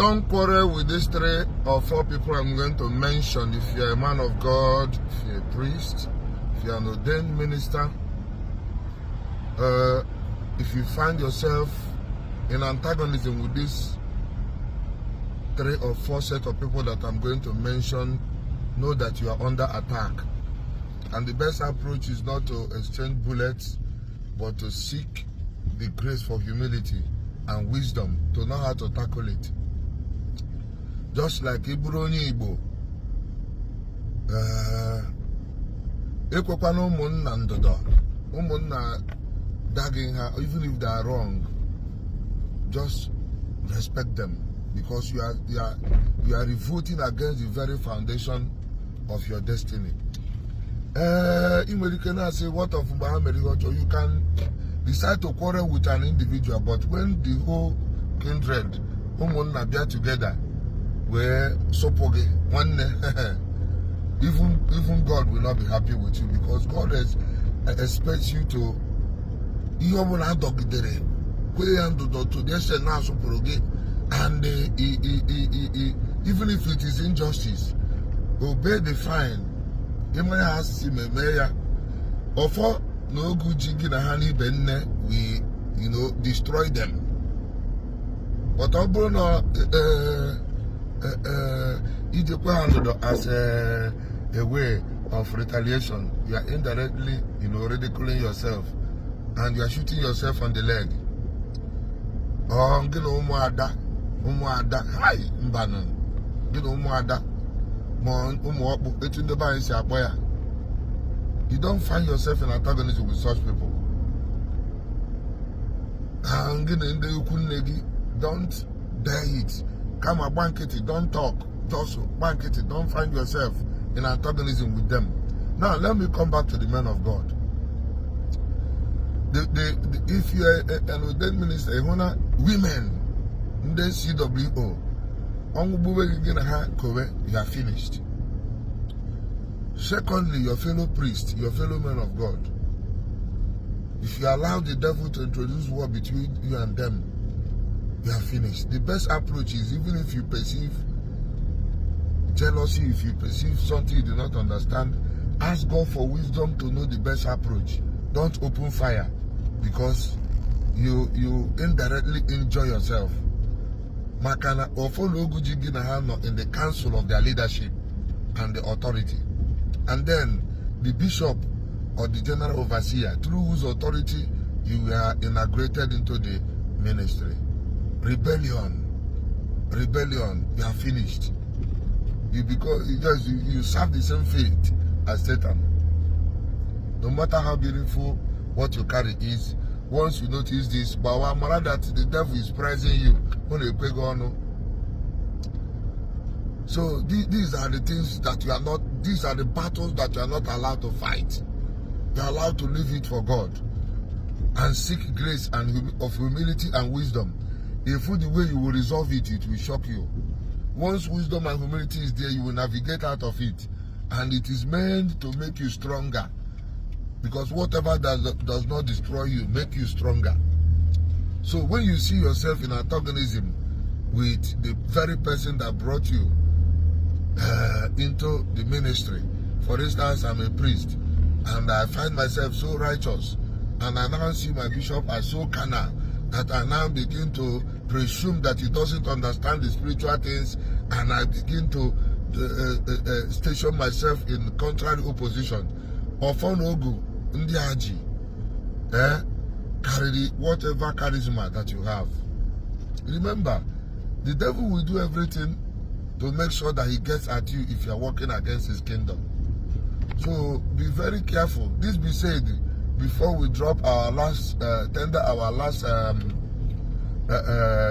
Don't quarrel with these 3 or 4 people I'm going to mention. If you're a man of God, if you're a priest, if you're an ordained minister, if you find yourself in antagonism with these 3 or 4 set of people that I'm going to mention, know that you are under attack. And the best approach is not to exchange bullets, but to seek the grace for humility and wisdom to know how to tackle it. Just like Igbo, ekwekwana ụmụnna ndụdọ, ụmụnna dagging her, even if they are wrong, just respect them, because you are revolting against the very foundation of your destiny. You can say, what of you can decide to quarrel with an individual, but when the whole kindred, ụmụnna bịa together, where sopoge one, even God will not be happy with you, because God expects you to and even if it is injustice, obey the fine. No good jiggy na honey benne, we destroy them. But as a way of retaliation, you are indirectly ridiculing yourself, and you are shooting yourself on the leg. Umuada, hi, Mbanon. Umuada, you don't find yourself in antagonism with such people. Don't dare it. Come a banquet, don't talk. Just banquet, don't find yourself in antagonism with them. Now, let me come back to the men of God. If you are an ordained minister, women, the CWO, you are finished. Secondly, your fellow priest, your fellow men of God. If you allow the devil to introduce war between you and them, you are finished. The best approach is, even if you perceive jealousy, if you perceive something you do not understand, ask God for wisdom to know the best approach. Don't open fire, because you indirectly injure yourself. Makana ofolo gujigi na hano in the council of their leadership and the authority. And then the bishop or the general overseer, through whose authority you were inaugurated into the ministry. Rebellion, you are finished. You serve the same fate as Satan. No matter how beautiful what you carry is, once you notice this, that the devil is praising you. So these are the things that you are not, these are the battles that you are not allowed to fight. You are allowed to leave it for God and seek grace and of humility and wisdom. If the way you will resolve it, it will shock you. Once wisdom and humility is there, you will navigate out of it. And it is meant to make you stronger. Because whatever does not destroy you, make you stronger. So when you see yourself in antagonism with the very person that brought you into the ministry, for instance, I'm a priest, and I find myself so righteous, and I now see my bishop as so carnal, that I now begin to presume that he doesn't understand the spiritual things, and I begin to station myself in contrary opposition. Often ogu ndi haji, carry whatever charisma that you have. Remember, the devil will do everything to make sure that he gets at you if you are working against his kingdom. So be very careful. This be said before we drop our last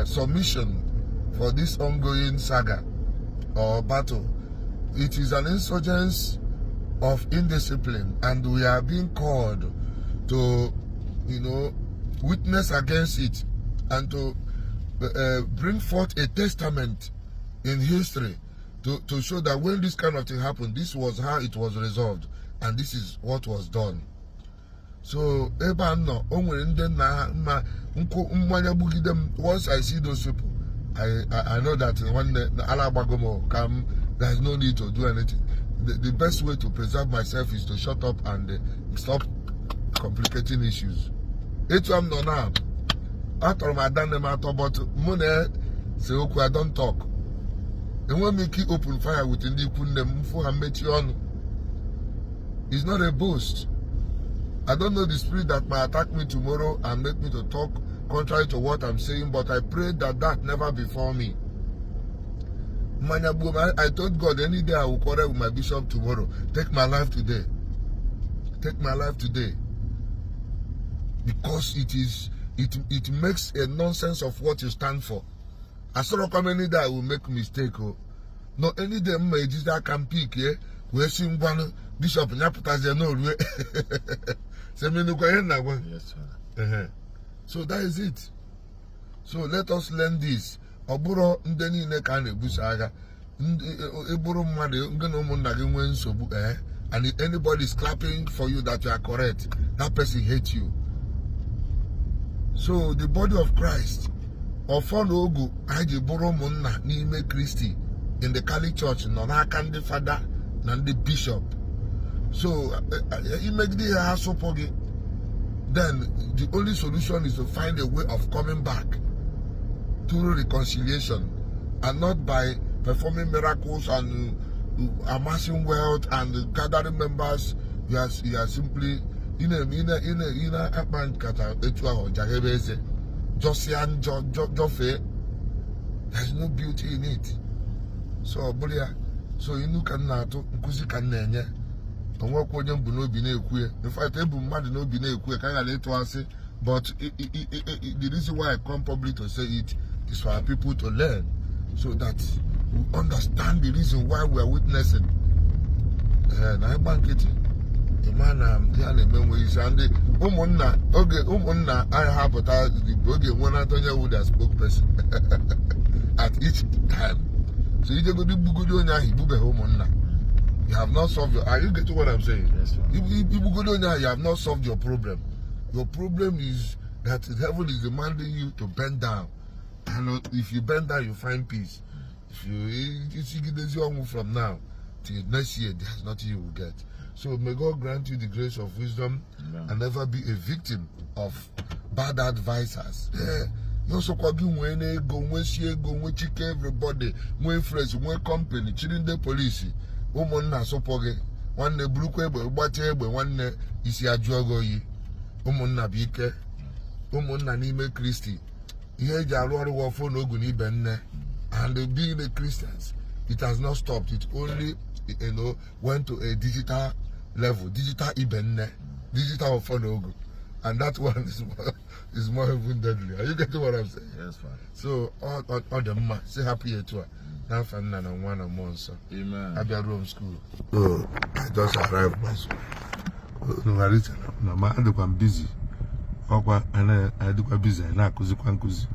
submission for this ongoing saga or battle. It is an insurgence of indiscipline, and we are being called to, witness against it and to bring forth a testament in history to show that when this kind of thing happened, this was how it was resolved, and this is what was done. So, once I see those people, I know that when the Alabagomo come, there's no need to do anything. The best way to preserve myself is to shut up and stop complicating issues. It's what I'm not now. After my done them out about money, say okay, I don't talk. And when we keep open fire with the them for met you on, it's not a boast. I don't know the spirit that might attack me tomorrow and make me to talk contrary to what I'm saying, but I pray that never befall me. I told God any day I will quarrel with my bishop tomorrow. Take my life today. Take my life today. Because it makes a nonsense of what you stand for. I saw come any day I will make mistake. Oh. No, any day I can pick here. We see one bishop Nyaputas no way. Yes, sir. So that is it. So let us learn this. Oburo ndeni ne ka na ebusaga. Eburu mmadu ngeno umunna gi nwe nsogbu and if anybody is clapping for you that you are correct, that person hates you. So the body of Christ ofano ogu aji buru munna n'ime Christi in the Catholic Church no n'aka ndị father na ndị bishop. So imegide ha sopogi. Then the only solution is to find a way of coming back through reconciliation and not by performing miracles and amassing wealth and gathering members. You are simply in a there's no beauty in it. So you can in fact, but the reason why I come public to say it is for our people to learn so that we understand the reason why we are witnessing. And I bank it. The man I have the one Antonio would have spokesperson at each time. So you go to you have not solved your. Are you getting what I'm saying? Yes, sir. You have not solved your problem. Your problem is that the devil is demanding you to bend down, and if you bend down, you find peace. If you move from now till next year, there's nothing you will get. So may God grant you the grace of wisdom. Amen. And never be a victim of bad advisors. You also go check everybody, when friends, when company, chilling the police. Umunna sopoge wanne bulukwe egbe gbate egbe wanne isi ajuogo yi umunna bike umunna n'ime Kristi ihe eji arụ ọrụ wofo n'ogu n'ibe nne. And being the Christians, it has not stopped. It only went to a digital level, digital ibe nne, digital wofo n'ogu, and that one is more even deadly. Are you getting what I'm saying? Yes, Father. So all the man say happy year to her. Now for one month. Amen. I be at Rome school. So I just arrived by school. No, I reached. I'm busy. I do busy. I kuzi.